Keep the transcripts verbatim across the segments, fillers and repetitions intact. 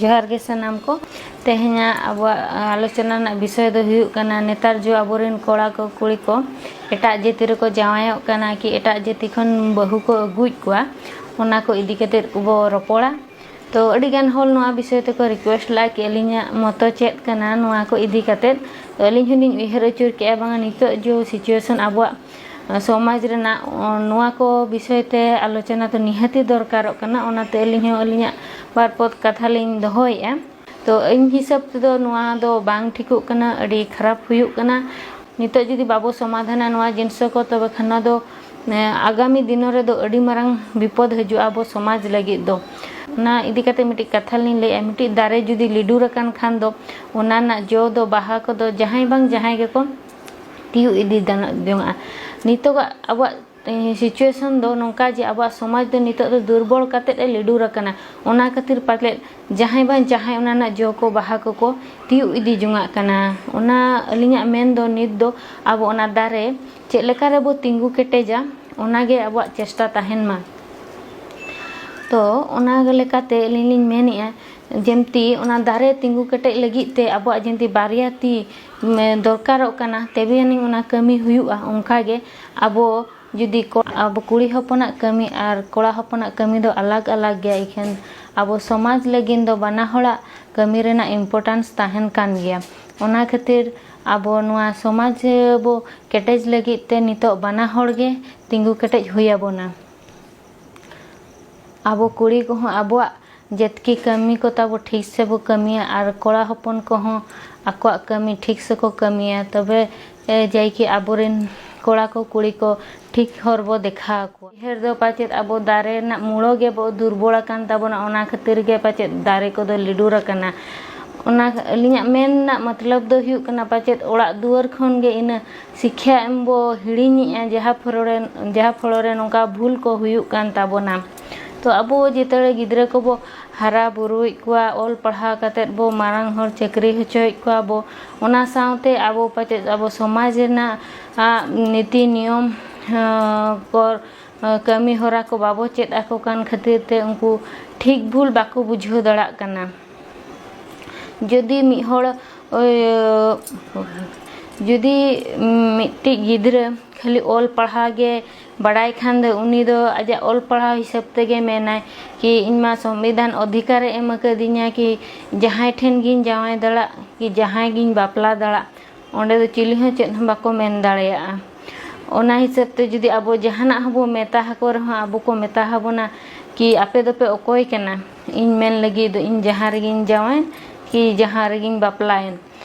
ᱡᱚᱦᱟᱨ ᱜᱮ ᱥᱟᱱᱟᱢ ᱠᱚ᱾ ᱛᱮᱦᱮᱧᱟᱜ ᱟᱵᱚᱣᱟᱜ ᱟᱞᱳᱪᱚᱱᱟ ᱨᱮᱱᱟᱜ ᱵᱤᱥᱚᱭ ᱫᱚ ᱦᱩᱭᱩᱜ ᱠᱟᱱᱟ, ᱱᱮᱛᱟᱨ ᱡᱚ ᱟᱵᱚᱨᱮᱱ ᱠᱚᱲᱟ ᱠᱚ ᱠᱩᱲᱤ ᱠᱚ ᱮᱴᱟᱜ ᱡᱟᱹᱛᱤ ᱨᱮᱠᱚ ᱡᱟᱶᱟᱭᱚᱜ ᱠᱟᱱᱟ ᱠᱤ ᱮᱴᱟᱜ ᱡᱟᱹᱛᱤ ᱠᱷᱚᱱ ᱵᱟᱹᱦᱩ ᱠᱚ ᱟᱹᱜᱩᱭᱮᱫ ᱠᱚᱣᱟ, ᱚᱱᱟ ᱠᱚ ᱤᱫᱤ ᱠᱟᱛᱮᱫ ᱵᱚ ᱨᱚᱯᱚᱲᱟ᱾ ᱛᱚ ᱟᱹᱰᱤᱜᱟᱱ ᱦᱚᱲ ᱱᱚᱣᱟ ᱵᱤᱥᱚᱭ ᱛᱮᱠᱚ ᱨᱤᱠᱩᱭᱮᱥᱴ ᱞᱮᱫᱼᱟ ᱠᱤ ᱟᱹᱞᱤᱧᱟᱜ ᱢᱚᱛᱚ ᱪᱮᱫ ᱠᱟᱱᱟ ᱱᱚᱣᱟ ᱠᱚ ᱤᱫᱤ ᱠᱟᱛᱮᱫ᱾ ᱛᱚ ᱟᱹᱞᱤᱧ ᱦᱚᱸᱞᱤᱧ ᱩᱭᱦᱟᱹᱨ ᱟᱹᱪᱩᱨ ᱠᱮᱜᱼᱟ, ᱵᱟᱝᱟ ᱱᱤᱛᱚᱜ ᱡᱚ ᱥᱤᱪᱩᱭᱮᱥᱚᱱ ᱟᱵᱚᱣᱟᱜ ᱥᱚᱢᱟᱡᱽ ᱨᱮᱱᱟᱜ, ᱚ, ᱱᱚᱣᱟ ᱠᱚ ᱵᱤᱥᱚᱭ ᱛᱮ ᱟᱞᱳᱪᱚᱱᱟ ᱫᱚ ᱱᱤᱦᱟᱹᱛᱤ ᱫᱚᱨᱠᱟᱨᱚᱜ ᱠᱟᱱᱟ᱾ ᱚᱱᱟᱛᱮ ᱟᱹᱞᱤᱧ ᱦᱚᱸ ᱟᱹᱞᱤᱧᱟᱜ ᱵᱟᱨ ᱯᱚᱫ ᱠᱟᱛᱷᱟ ᱞᱤᱧ ᱫᱚᱦᱚᱭᱮᱫᱼᱟ᱾ ᱛᱚ ᱤᱧ ᱦᱤᱥᱟᱹᱵ ᱛᱮᱫᱚ ᱱᱚᱣᱟ ᱫᱚ ᱵᱟᱝ ᱴᱷᱤᱠᱚᱜ ᱠᱟᱱᱟ, ᱟᱹᱰᱤ ᱠᱷᱟᱨᱟᱯ ᱦᱩᱭᱩᱜ ᱠᱟᱱᱟ᱾ ᱱᱤᱛᱚᱜ ᱡᱩᱫᱤ ᱵᱟᱵᱚ ᱥᱚᱢᱟᱫᱷᱟᱱᱟ ᱱᱚᱣᱟ ᱡᱤᱱᱤᱥ ᱠᱚ, ᱛᱚᱵᱮ ᱠᱷᱟᱱ ᱱᱚᱣᱟ ᱫᱚ, ᱮ, ᱟᱜᱟᱢᱤ ᱫᱤᱱᱚ ᱨᱮᱫᱚ ᱟᱹᱰᱤ ᱢᱟᱨᱟᱝ ᱵᱤᱯᱚᱫ ᱦᱤᱡᱩᱜᱼᱟ ᱟᱵᱚ ᱥᱚᱢᱟᱡᱽ ᱞᱟᱹᱜᱤᱫ ᱫᱚ᱾ ᱚᱱᱟ ᱤᱫᱤ ᱠᱟᱛᱮ ᱢᱤᱫᱴᱤᱡ ᱠᱟᱛᱷᱟ ᱞᱤᱧ ᱞᱟᱹᱭᱮᱫᱼᱟ, ᱢᱤᱫᱴᱤᱡ ᱫᱟᱨᱮ ᱡᱩᱫᱤ ᱞᱤᱰᱩᱨ ᱟᱠᱟᱱ ᱠᱷᱟᱱ ᱫᱚ ᱚᱱᱟ ᱨᱮᱱᱟᱜ ᱡᱚ ᱫᱚ, ᱵᱟᱦᱟ ᱠᱚᱫᱚ ᱡᱟᱦᱟᱸᱭ ᱵᱟᱝ ᱡᱟᱦᱟᱸᱭ ᱜᱮᱠᱚ ᱛᱤᱭᱳᱜ ᱤᱫᱤ ᱜᱟᱱᱚᱜ ᱡᱚᱝᱟᱜᱼᱟ᱾ ᱱᱤᱛᱚᱜᱟᱜ ᱟᱵᱚᱣᱟᱜ, ᱮ, ᱥᱤᱪᱩᱭᱮᱥᱚᱱ ᱫᱚ ᱱᱚᱝᱠᱟ ᱡᱮ ᱟᱵᱚᱣᱟᱜ ᱥᱚᱢᱟᱡᱽ ᱫᱚ ᱱᱤᱛᱚᱜ ᱫᱚ ᱫᱩᱨᱵᱚᱞ ᱠᱟᱛᱮᱫ ᱮ ᱞᱤᱰᱩᱨ ᱟᱠᱟᱱᱟ᱾ ᱚᱱᱟ ᱠᱷᱟᱹᱛᱤᱨ ᱯᱟᱞᱮᱫ ᱡᱟᱦᱟᱸᱭ ᱵᱟᱝ ᱡᱟᱦᱟᱸᱭ ᱚᱱᱟ ᱨᱮᱱᱟᱜ ᱡᱚ ᱠᱚ ᱵᱟᱦᱟ ᱠᱚᱠᱚ ᱛᱤᱭᱳᱜ ᱤᱫᱤ ᱡᱚᱝᱟᱜ ᱠᱟᱱᱟ᱾ ᱚᱱᱟ ᱟᱹᱞᱤᱧᱟᱜ ᱢᱮᱱ ᱫᱚ ᱱᱤᱛ ᱫᱚ ᱟᱵᱚ ᱚᱱᱟ ᱫᱟᱨᱮ ᱪᱮᱫ ᱞᱮᱠᱟ ᱨᱮᱵᱚ ᱛᱤᱸᱜᱩ ᱠᱮᱴᱮᱡᱟ, ᱚᱱᱟᱜᱮ ᱟᱵᱚᱣᱟᱜ ᱪᱮᱥᱴᱟ ᱛᱟᱦᱮᱱ ᱢᱟ᱾ ᱛᱚ ᱚᱱᱟ ᱞᱮᱠᱟᱛᱮ ᱟᱹᱞᱤᱧ ᱞᱤᱧ ᱢᱮᱱᱮᱫᱼᱟ, ᱡᱮᱢᱛᱤ ᱚᱱᱟ ᱫᱟᱨᱮ ᱛᱤᱸᱜᱩ ᱠᱮᱴᱮᱡ ᱞᱟᱹᱜᱤᱫ ᱛᱮ ᱟᱵᱚᱣᱟᱜ ᱡᱮᱢᱛᱤ ᱵᱟᱨᱭᱟ ᱛᱤ, ᱢᱮ, ᱫᱚᱨᱠᱟᱨᱚᱜ ᱠᱟᱱᱟ, ᱛᱚᱵᱮ ᱟᱹᱱᱤᱡ ᱚᱱᱟ ᱠᱟᱹᱢᱤ ᱦᱩᱭᱩᱜᱼᱟ᱾ ᱚᱱᱠᱟᱜᱮ ᱟᱵᱚ ᱡᱩᱫᱤ ᱠᱚ, ᱟᱵᱚ ᱠᱩᱲᱤ ᱦᱚᱯᱚᱱᱟᱜ ᱠᱟᱹᱢᱤ ᱟᱨ ᱠᱚᱲᱟ ᱦᱚᱯᱚᱱᱟᱜ ᱠᱟᱹᱢᱤ ᱫᱚ ᱟᱞᱟᱜᱽ ᱟᱞᱟᱜᱽ ᱜᱮᱭᱟ, ᱤᱠᱷᱟᱹᱱ ᱟᱵᱚ ᱥᱚᱢᱟᱡᱽ ᱞᱟᱹᱜᱤᱫ ᱫᱚ ᱵᱟᱱᱟ ᱦᱚᱲᱟᱜ ᱠᱟᱹᱢᱤ ᱨᱮᱱᱟᱜ ᱤᱢᱯᱚᱨᱴᱮᱱᱥ ᱛᱟᱦᱮᱱ ᱠᱟᱱ ᱜᱮᱭᱟ᱾ ᱚᱱᱟ ᱠᱷᱟᱹᱛᱤᱨ ᱟᱵᱚ ᱱᱚᱣᱟ ᱥᱚᱢᱟᱡᱽ ᱵᱚ ᱠᱮᱴᱮᱡ ᱞᱟᱹᱜᱤᱫ ᱛᱮ ᱱᱤᱛᱚᱜ ᱵᱟᱱᱟ ᱦᱚᱲ ᱜᱮ ᱛᱤᱸᱜᱩ ᱠᱮᱴᱮᱡ ᱦᱩᱭ ᱟᱵᱚᱱᱟ᱾ ᱟᱵᱚ ᱠᱩᱲᱤ ᱠᱚᱦᱚᱸ ᱟᱵᱚᱣᱟᱜ ᱡᱮᱛᱠᱤ ᱠᱟᱹᱢᱤ ᱠᱚ ᱛᱟᱵᱚ ᱴᱷᱤᱠ ᱥᱮᱵᱚ ᱠᱟᱹᱢᱤᱭᱟ ᱟᱨ ᱠᱚᱲᱟ ᱦᱚᱯᱚᱱ ᱠᱚᱦᱚᱸ ᱟᱠᱚᱣᱟᱜ ᱠᱟᱹᱢᱤ ᱴᱷᱤᱠ ᱥᱮᱠᱚ ᱠᱟᱹᱢᱤᱭᱟ, ᱛᱚᱵᱮ, ᱮ, ᱡᱟᱭᱠᱤ ᱟᱵᱚᱨᱮᱱ ᱠᱚᱲᱟ ᱠᱚ ᱠᱩᱲᱤ ᱠᱚ ᱴᱷᱤᱠ ᱦᱚᱨ ᱵᱚ ᱫᱮᱠᱷᱟᱣ ᱟᱠᱚᱣᱟ᱾ ᱩᱭᱦᱟᱹᱨ ᱫᱚ ᱯᱟᱪᱮᱫ ᱟᱵᱚ ᱫᱟᱨᱮ ᱨᱮᱱᱟᱜ ᱢᱩᱲᱟᱹ ᱜᱮ ᱵᱚ ᱫᱩᱨᱵᱚᱞ ᱟᱠᱟᱱ ᱛᱟᱵᱚᱱᱟ, ᱚᱱᱟ ᱠᱷᱟᱹᱛᱤᱨ ᱜᱮ ᱯᱟᱪᱮᱫ ᱫᱟᱨᱮ ᱠᱚᱫᱚ ᱞᱤᱰᱩᱨ ᱟᱠᱟᱱᱟ᱾ ᱚᱱᱟ ᱟᱹᱞᱤᱧᱟᱜ ᱢᱮᱱ ᱨᱮᱱᱟᱜ ᱢᱚᱛᱞᱚᱵ ᱫᱚ ᱦᱩᱭᱩᱜ ᱠᱟᱱᱟ, ᱯᱟᱪᱮᱫ ᱚᱲᱟᱜ ᱫᱩᱣᱟᱹᱨ ᱠᱷᱚᱱ ᱜᱮ ᱤᱱᱟᱹ ᱥᱤᱠᱷᱭᱟ ᱮᱢ ᱵᱚ ᱦᱤᱲᱤᱧᱮᱜᱼᱟ, ᱡᱟᱦᱟᱸ ᱯᱷᱚᱞᱚ ᱨᱮ, ᱡᱟᱦᱟᱸ ᱯᱷᱚᱞᱚ ᱨᱮ ᱱᱚᱝᱠᱟ ᱵᱷᱩᱞ ᱠᱚ ᱦᱩᱭᱩᱜ ᱠᱟᱱ ᱛᱟᱵᱚᱱᱟ᱾ ᱛᱚ ᱟᱵᱚ ᱡᱮᱛᱮ ᱜᱤᱫᱽᱨᱟᱹ ᱠᱚᱵᱚ ᱦᱟᱨᱟ ᱵᱩᱨᱩᱭᱮᱫ ᱠᱚᱣᱟ, ᱚᱞ ᱯᱟᱲᱦᱟᱣ ᱠᱟᱛᱮᱫ ᱵᱚ ᱢᱟᱨᱟᱝ ᱦᱚᱲ ᱪᱟᱹᱠᱨᱤ ᱦᱚᱪᱚᱭᱮᱫ ᱠᱚᱣᱟ ᱵᱚ, ᱚᱱᱟ ᱥᱟᱶᱛᱮ ᱟᱵᱚ ᱯᱟᱪᱮᱫ ᱟᱵᱚ ᱥᱚᱢᱟᱡᱽ ᱨᱮᱱᱟᱜ, ᱟ, ᱱᱤᱛᱤ ᱱᱤᱭᱚᱢ, ᱟ, ᱠᱚ, ᱟ, ᱠᱟᱹᱢᱤ ᱦᱚᱨᱟ ᱠᱚ ᱵᱟᱵᱚ ᱪᱮᱫ ᱟᱠᱚ ᱠᱟᱱ ᱠᱷᱟᱹᱛᱤᱨ ᱛᱮ ᱩᱱᱠᱩ ᱴᱷᱤᱠ ᱵᱷᱩᱞ ᱵᱟᱠᱚ ᱵᱩᱡᱷᱟᱹᱣ ᱫᱟᱲᱮᱭᱟᱜ ᱠᱟᱱᱟ᱾ ᱡᱩᱫᱤ ᱢᱤᱫ ᱦᱚᱲ ᱳᱭ, ᱡᱩᱫᱤ ᱢᱤᱫᱴᱤᱡ ᱜᱤᱫᱽᱨᱟᱹ ᱠᱷᱟᱹᱞᱤ ᱚᱞ ᱯᱟᱲᱦᱟᱣ ᱜᱮ ᱵᱟᱲᱟᱭ ᱠᱷᱟᱱ ᱫᱚ, ᱩᱱᱤ ᱫᱚ ᱟᱡᱟᱜ ᱚᱞ ᱯᱟᱲᱦᱟᱣ ᱦᱤᱥᱟᱹᱵ ᱛᱮᱜᱮ ᱢᱮᱱᱟᱭ ᱠᱤ ᱤᱧ ᱢᱟ ᱥᱚᱝᱵᱤᱫᱷᱟᱱ ᱚᱫᱷᱤᱠᱟᱨᱮ ᱮᱢ ᱟᱠᱟᱫᱤᱧᱟ ᱠᱤ ᱡᱟᱦᱟᱸᱭ ᱴᱷᱮᱱ ᱜᱤᱧ ᱡᱟᱶᱟᱭ ᱫᱟᱲᱮᱭᱟᱜ ᱠᱤ ᱡᱟᱦᱟᱸᱭ ᱜᱤᱧ ᱵᱟᱯᱞᱟ ᱫᱟᱲᱮᱭᱟᱜ, ᱚᱸᱰᱮ ᱫᱚ ᱪᱤᱞᱤ ᱦᱚᱸ ᱪᱮᱫ ᱦᱚᱸ ᱵᱟᱠᱚ ᱢᱮᱱ ᱫᱟᱲᱮᱭᱟᱜᱼᱟ᱾ ᱚᱱᱟ ᱦᱤᱥᱟᱹᱵ ᱛᱮ ᱡᱩᱫᱤ ᱟᱵᱚ ᱡᱟᱦᱟᱱᱟᱜ ᱦᱚᱸᱵᱚ ᱢᱮᱛᱟ ᱟᱠᱚ ᱨᱮᱦᱚᱸ, ᱟᱵᱚ ᱠᱚ ᱢᱮᱛᱟ ᱟᱵᱚᱱᱟ ᱠᱤ ᱟᱯᱮ ᱫᱚᱯᱮ ᱚᱠᱚᱭ ᱠᱟᱱᱟ ᱤᱧ ᱢᱮᱱ ᱞᱟᱹᱜᱤᱫ ᱫᱚ, ᱤᱧ ᱡᱟᱦᱟᱸ ᱨᱮᱜᱮᱧ ᱡᱟᱶᱟᱭ ᱠᱤ ᱡᱟᱦᱟᱸ ᱨᱮᱜᱮᱧ ᱵᱟᱯᱞᱟᱭᱮᱱ᱾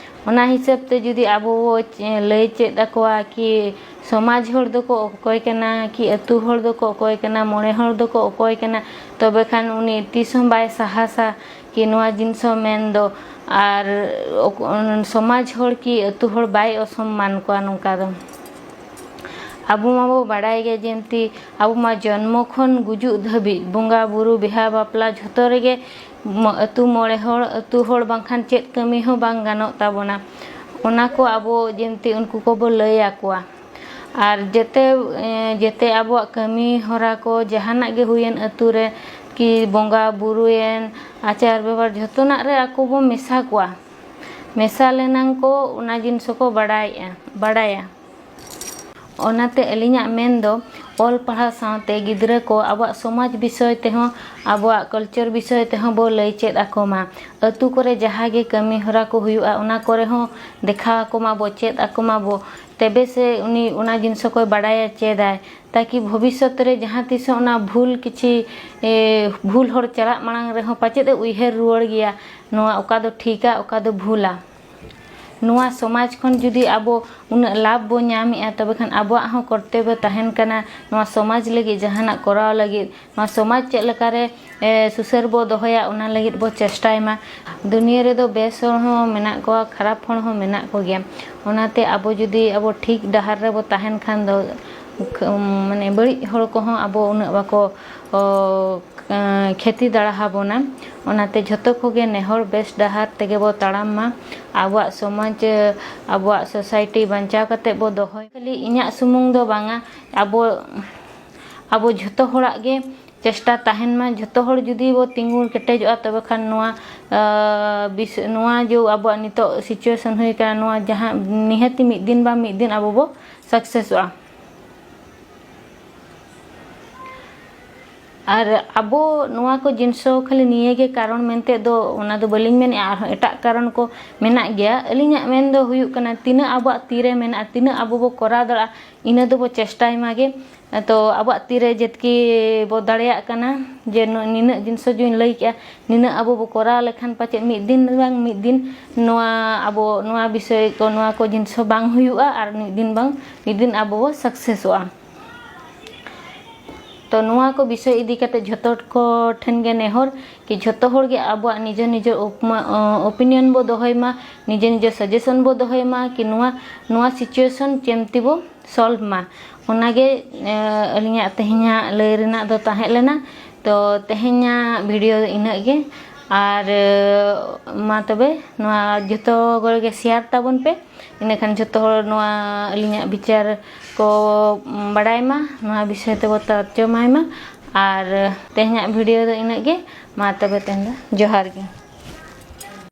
ᱚᱱᱟ ᱦᱤᱥᱟᱹᱵ ᱛᱮ ᱡᱩᱫᱤ ᱟᱵᱚ ᱵᱚ ᱪᱮ-, ᱞᱟᱹᱭ ᱪᱮᱫ ᱟᱠᱚᱣᱟ ᱠᱤ ᱥᱚᱢᱟᱡᱽ ᱦᱚᱲ ᱫᱚᱠᱚ ᱚᱠᱚᱭ ᱠᱟᱱᱟ, ᱠᱤ ᱟᱹᱛᱩ ᱦᱚᱲ ᱫᱚᱠᱚ ᱚᱠᱚᱭ ᱠᱟᱱᱟ, ᱢᱚᱬᱮ ᱦᱚᱲ ᱫᱚᱠᱚ ᱚᱠᱚᱭ ᱠᱟᱱᱟ, ᱛᱚᱵᱮ ᱠᱷᱟᱱ ᱩᱱᱤ ᱛᱤᱥ ᱦᱚᱸ ᱵᱟᱭ ᱥᱟᱦᱟᱥᱟ ᱠᱤ ᱱᱚᱣᱟ ᱡᱤᱱᱤᱥ ᱦᱚᱸ ᱢᱮᱱ ᱫᱚ᱾ ᱟᱨ ᱚᱠ-, ᱥᱚᱢᱟᱡᱽ ᱦᱚᱲ ᱠᱤ ᱟᱹᱛᱩ ᱦᱚᱲ ᱵᱟᱭ ᱚᱥᱚᱢᱢᱟᱱ ᱠᱚᱣᱟ ᱱᱚᱝᱠᱟ ᱫᱚ᱾ ᱟᱵᱚ ᱢᱟᱵᱚ ᱵᱟᱲᱟᱭ ᱜᱮ ᱡᱮᱢᱛᱤ ᱟᱵᱚ ᱢᱟ ᱡᱚᱱᱢᱚ ᱠᱷᱚᱱ ᱜᱩᱡᱩᱜ ᱫᱷᱟᱹᱵᱤᱡ ᱵᱚᱸᱜᱟ ᱵᱩᱨᱩ ᱵᱤᱦᱟ ᱵᱟᱯᱞᱟ ᱡᱷᱚᱛᱚ ᱨᱮᱜᱮ ᱢᱚ-, ᱟᱹᱛᱩ ᱢᱚᱬᱮ ᱦᱚᱲ, ᱟᱹᱛᱩ ᱦᱚᱲ ᱵᱟᱝᱠᱷᱟᱱ ᱪᱮᱫ ᱠᱟᱹᱢᱤ ᱦᱚᱸ ᱵᱟᱝ ᱜᱟᱱᱚᱜ ᱛᱟᱵᱚᱱᱟ᱾ ᱚᱱᱟ ᱠᱚ ᱟᱵᱚ ᱡᱮᱢᱛᱤ ᱩᱱᱠᱩ ᱠᱚᱵᱚ ᱞᱟᱹᱭ ᱟᱠᱚᱣᱟ᱾ ᱟᱨ ᱡᱮᱛᱮ, ᱮ, ᱡᱮᱛᱮ ᱟᱵᱚᱣᱟᱜ ᱠᱟᱹᱢᱤ ᱦᱚᱨᱟ ᱠᱚ ᱡᱟᱦᱟᱱᱟᱜ ᱜᱮ ᱦᱩᱭᱮᱱ ᱟᱹᱛᱩ ᱨᱮ ᱠᱤ ᱵᱚᱸᱜᱟ ᱵᱩᱨᱩᱭᱮᱱ ᱟᱪᱟᱨ ᱵᱮᱵᱷᱟᱨ ᱡᱷᱚᱛᱚᱱᱟᱜ ᱨᱮ ᱟᱠᱚ ᱵᱚ ᱢᱮᱥᱟ ᱠᱚᱣᱟ᱾ ᱢᱮᱥᱟ ᱞᱮᱱᱟᱝ ᱠᱚ ᱚᱱᱟ ᱡᱤᱱᱤᱥ ᱦᱚᱸᱠᱚ ᱵᱟᱰᱟᱭᱮᱜᱼᱟ, ᱵᱟᱰᱟᱭᱟ᱾ ᱚᱱᱟᱛᱮ ᱟᱹᱞᱤᱧᱟᱜ ᱢᱮᱱ ᱫᱚ ᱚᱞ ᱯᱟᱲᱦᱟᱣ ᱥᱟᱶᱛᱮ ᱜᱤᱫᱽᱨᱟᱹ ᱠᱚ ᱟᱵᱚᱣᱟᱜ ᱥᱚᱢᱟᱡᱽ ᱵᱤᱥᱚᱭ ᱛᱮᱦᱚᱸ, ᱟᱵᱚᱣᱟᱜ culture ᱵᱤᱥᱚᱭ ᱛᱮᱦᱚᱸ ᱵᱚ ᱞᱟᱹᱭ ᱪᱮᱫ ᱟᱠᱚ ᱢᱟ᱾ ᱟᱹᱛᱩ ᱠᱚᱨᱮ ᱡᱟᱦᱟᱸ ᱜᱮ ᱠᱟᱹᱢᱤ ᱦᱚᱨᱟ ᱠᱚ ᱦᱩᱭᱩᱜᱼᱟ, ᱚᱱᱟ ᱠᱚᱨᱮ ᱦᱚᱸ ᱫᱮᱠᱷᱟᱣ ᱟᱠᱚ ᱢᱟᱵᱚ, ᱪᱮᱫ ᱟᱠᱚ ᱢᱟᱵᱚ, ᱛᱚᱵᱮ ᱥᱮ ᱩᱱᱤ ᱚᱱᱟ ᱡᱤᱱᱤᱥ ᱠᱚᱭ ᱵᱟᱰᱟᱭᱟ, ᱪᱮᱫᱟᱭ, ᱛᱟᱠᱤ ᱵᱷᱚᱵᱤᱥᱥᱚᱛ ᱨᱮ ᱡᱟᱦᱟᱸ ᱛᱤᱥ ᱦᱚᱸ ᱚᱱᱟ ᱵᱷᱩᱞ ᱠᱤᱪᱷᱤ, ᱮ, ᱵᱷᱩᱞ ᱦᱚᱨ ᱪᱟᱞᱟᱜ ᱢᱟᱲᱟᱝ ᱨᱮᱦᱚᱸ ᱯᱟᱪᱮᱫ ᱮ ᱩᱭᱦᱟᱹᱨ ᱨᱩᱣᱟᱹᱲ ᱜᱮᱭᱟ, ᱱᱚᱣᱟ ᱚᱠᱟ ᱫᱚ ᱴᱷᱤᱠᱟ, ᱚᱠᱟ ᱫᱚ ᱵᱷᱩᱞᱟ᱾ ᱱᱚᱣᱟ ᱥᱚᱢᱟᱡᱽ ᱠᱷᱚᱱ ᱡᱩᱫᱤ ᱟᱵᱚ ᱩᱱᱟᱹᱜ ᱞᱟᱵᱷ ᱵᱚ ᱧᱟᱢᱮᱜᱼᱟ, ᱛᱚᱵᱮ ᱠᱷᱟᱱ ᱟᱵᱚᱣᱟᱜ ᱦᱚᱸ ᱠᱚᱨᱛᱚᱵᱵᱚ ᱛᱟᱦᱮᱱ ᱠᱟᱱᱟ ᱱᱚᱣᱟ ᱥᱚᱢᱟᱡᱽ ᱞᱟᱹᱜᱤᱫ ᱡᱟᱦᱟᱱᱟᱜ ᱠᱚᱨᱟᱣ ᱞᱟᱹᱜᱤᱫ, ᱱᱚᱣᱟ ᱥᱚᱢᱟᱡᱽ ᱪᱮᱫ ᱞᱮᱠᱟᱨᱮ, ᱮ, ᱥᱩᱥᱟᱹᱨ ᱵᱚ ᱫᱚᱦᱚᱭᱟ, ᱚᱱᱟ ᱞᱟᱹᱜᱤᱫ ᱵᱚ ᱪᱮᱥᱴᱟᱭ ᱢᱟ᱾ ᱫᱩᱱᱤᱭᱟᱹ ᱨᱮᱫᱚ ᱵᱮᱥ ᱦᱚᱲ ᱦᱚᱸ ᱢᱮᱱᱟᱜ ᱠᱚᱣᱟ, ᱠᱷᱟᱨᱟᱯ ᱦᱚᱲ ᱦᱚᱸ ᱢᱮᱱᱟᱜ ᱠᱚᱜᱮᱭᱟ᱾ ᱚᱱᱟᱛᱮ ᱟᱵᱚ ᱡᱩᱫᱤ ᱟᱵᱚ ᱴᱷᱤᱠ ᱰᱟᱦᱟᱨ ᱨᱮᱵᱚ ᱛᱟᱦᱮᱱ ᱠᱷᱟᱱ ᱫᱚ, ᱠᱷ-, ᱢᱟᱱᱮ ᱵᱟᱹᱲᱤᱡ ᱦᱚᱲ ᱠᱚᱦᱚᱸ ᱟᱵᱚ ᱩᱱᱟᱹᱜ ᱵᱟᱠᱚ, ᱚ, ᱠᱷᱮᱛᱤ ᱫᱟᱲᱟ ᱟᱵᱚᱱᱟ᱾ ᱚᱱᱟᱛᱮ ᱡᱷᱚᱛᱚ ᱠᱚᱜᱮ ᱱᱮᱦᱚᱨ ᱵᱮᱥ ᱰᱟᱦᱟᱨ ᱛᱮᱜᱮ ᱵᱚ ᱛᱟᱲᱟᱢ ᱢᱟ᱾ ᱟᱵᱚᱣᱟᱜ ᱥᱚᱢᱟᱡᱽ, ᱟᱵᱚᱣᱟᱜ society ᱵᱟᱧᱪᱟᱣ ᱠᱟᱛᱮ ᱵᱚ ᱫᱚᱦᱚᱭ᱾ ᱠᱷᱟᱹᱞᱤ ᱤᱧᱟᱹᱜ ᱥᱩᱢᱩᱝ ᱫᱚ ᱵᱟᱝᱟ, ᱟᱵᱚ, ᱟᱵᱚ ᱡᱷᱚᱛᱚ ᱦᱚᱲᱟᱜ ᱜᱮ ᱪᱮᱥᱴᱟ ᱛᱟᱦᱮᱱ ᱢᱟ᱾ ᱡᱷᱚᱛᱚ ᱦᱚᱲ ᱡᱩᱫᱤ ᱵᱚ ᱛᱤᱸᱜᱩ ᱠᱮᱴᱮᱡᱚᱜᱼᱟ, ᱛᱚᱵᱮ ᱠᱷᱟᱱ ᱱᱚᱣᱟ ᱟᱸ, ᱵᱤᱥ-, ᱱᱚᱣᱟ ᱡᱮ ᱟᱵᱚᱣᱟᱜ ᱱᱤᱛᱚᱜ situation ᱦᱩᱭ ᱠᱟᱱᱟ, ᱱᱚᱣᱟ ᱡᱟᱦᱟᱸ ᱱᱤᱦᱟᱹᱛᱤ ᱢᱤᱫ ᱫᱤᱱ ᱵᱟᱝ ᱢᱤᱫ ᱫᱤᱱ ᱟᱵᱚ ᱵᱚ successᱚᱜᱼᱟ᱾ ᱟᱨ ᱟᱵᱚ ᱱᱚᱣᱟ ᱠᱚ ᱡᱤᱱᱤᱥ ᱦᱚᱸ ᱠᱷᱟᱹᱞᱤ ᱱᱤᱭᱟᱹ ᱜᱮ ᱠᱟᱨᱚᱱ ᱢᱮᱱᱛᱮ ᱫᱚ ᱚᱱᱟ ᱫᱚ ᱵᱟᱹᱞᱤᱧ ᱢᱮᱱᱮᱫᱼᱟ, ᱟᱨᱦᱚᱸ ᱮᱴᱟᱜ ᱠᱟᱨᱚᱱ ᱠᱚ ᱢᱮᱱᱟᱜ ᱜᱮᱭᱟ᱾ ᱟᱹᱞᱤᱧᱟᱜ ᱢᱮᱱ ᱫᱚ ᱦᱩᱭᱩᱜ ᱠᱟᱱᱟ, ᱛᱤᱱᱟᱹᱜ ᱟᱵᱚᱣᱟᱜ ᱛᱤᱨᱮ ᱢᱮᱱᱟᱜᱼᱟ, ᱛᱤᱱᱟᱹᱜ ᱟᱵᱚ ᱵᱚ ᱠᱚᱨᱟᱣ ᱫᱟᱲᱮᱭᱟᱜᱼᱟ, ᱤᱱᱟᱹ ᱫᱚᱵᱚ ᱪᱮᱥᱴᱟᱭ ᱢᱟ ᱜᱮ᱾ ᱛᱚ ᱟᱵᱚᱣᱟᱜ ᱛᱤᱨᱮ ᱡᱮᱛᱠᱤ ᱵᱚ ᱫᱟᱲᱮᱭᱟᱜ ᱠᱟᱱᱟ, ᱡᱮ ᱱᱩ-, ᱱᱤᱱᱟᱹᱜ ᱡᱤᱱᱤᱥ ᱡᱩᱫᱤᱧ ᱞᱟᱹᱭ ᱠᱮᱜᱼᱟ, ᱱᱤᱱᱟᱹᱜ ᱟᱵᱚ ᱵᱚ ᱠᱚᱨᱟᱣ ᱞᱮᱠᱷᱟᱱ ᱯᱟᱪᱮᱫ ᱢᱤᱫ ᱫᱤᱱ ᱵᱟᱝ ᱢᱤᱫ ᱫᱤᱱ ᱱᱚᱣᱟ ᱟᱵᱚ, ᱱᱚᱣᱟ ᱵᱤᱥᱚᱭ ᱠᱚ, ᱱᱚᱣᱟ ᱠᱚ ᱡᱤᱱᱤᱥ ᱦᱚᱸ ᱵᱟᱝ ᱦᱩᱭᱩᱜᱼᱟ, ᱟᱨ ᱢᱤᱫ ᱫᱤᱱ ᱵᱟᱝ ᱢᱤᱫ ᱫᱤᱱ ᱟᱵᱚ ᱵᱚ successᱚᱜᱼᱟ᱾ ᱛᱚ ᱱᱚᱣᱟ ᱠᱚ ᱵᱤᱥᱚᱭ ᱤᱫᱤ ᱠᱟᱛᱮ ᱡᱷᱚᱛᱚ ᱠᱚ ᱴᱷᱮᱱ ᱜᱮ ᱱᱮᱦᱚᱨ ᱠᱤ ᱡᱷᱚᱛᱚ ᱦᱚᱲ ᱜᱮ ᱟᱵᱚᱣᱟᱜ ᱱᱤᱡᱮᱨ ᱱᱤᱡᱮᱨ ᱩᱯᱢᱟ-, ᱚ, opinion ᱵᱚ ᱫᱚᱦᱚᱭ ᱢᱟ, ᱱᱤᱡᱮᱨ ᱱᱤᱡᱮᱨ suggestion ᱵᱚ ᱫᱚᱦᱚᱭ ᱢᱟ ᱠᱤ ᱱᱚᱣᱟ, ᱱᱚᱣᱟ situation ᱪᱮᱢᱛᱤ ᱵᱚ solve ᱢᱟ᱾ ᱚᱱᱟᱜᱮ, ᱮ, ᱟᱹᱞᱤᱧᱟᱜ ᱛᱮᱦᱮᱧᱟᱜ ᱞᱟᱹᱭ ᱨᱮᱱᱟᱜ ᱫᱚ ᱛᱟᱦᱮᱸ ᱞᱮᱱᱟ᱾ ᱛᱚ ᱛᱮᱦᱮᱧᱟᱜ video ᱫᱚ ᱤᱱᱟᱹᱜ ᱜᱮ᱾ ᱟᱨ, ᱮ, ᱢᱟ ᱛᱚᱵᱮ ᱱᱚᱣᱟ ᱡᱷᱚᱛᱚ ᱠᱚᱨᱮ ᱜᱮ share ᱛᱟᱵᱚᱱ ᱯᱮ, ᱤᱱᱟᱹᱠᱷᱟᱱ ᱡᱷᱚᱛᱚ ᱦᱚᱲ ᱱᱚᱣᱟ ᱟᱹᱞᱤᱧᱟᱜ ᱵᱤᱪᱟᱹᱨ ᱠᱚ ᱵᱟᱲᱟᱭ ᱢᱟ, ᱱᱚᱣᱟ ᱵᱤᱥᱚᱭ ᱛᱮᱵᱚ ᱛᱚᱨᱡᱚᱢᱟᱭ ᱢᱟ᱾ ᱟᱨ ᱛᱮᱦᱮᱧᱟᱜ video ᱫᱚ ᱤᱱᱟᱹᱜ ᱜᱮ᱾ ᱢᱟ ᱛᱚᱵᱮ ᱛᱮᱦᱮᱧ ᱫᱚ ᱡᱚᱦᱟᱨ ᱜᱮ᱾